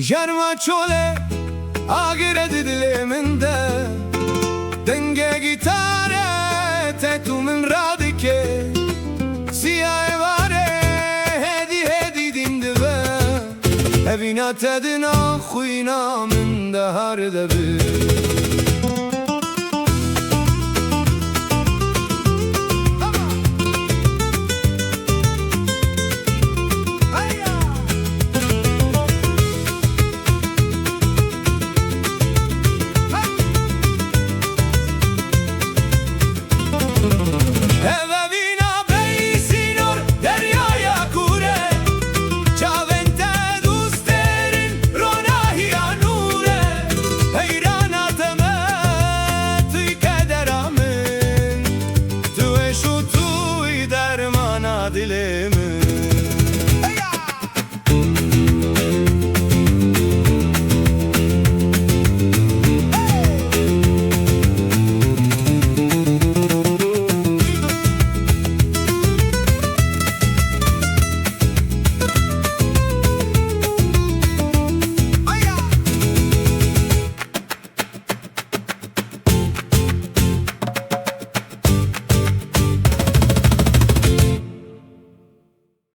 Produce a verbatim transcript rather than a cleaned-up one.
Germa çolê agire di dilê min de, dengê gîtare te tu min radike. Siya êvarê hêdî hêdî dîn dibe, evîna te di nav xwîna min de har de bi.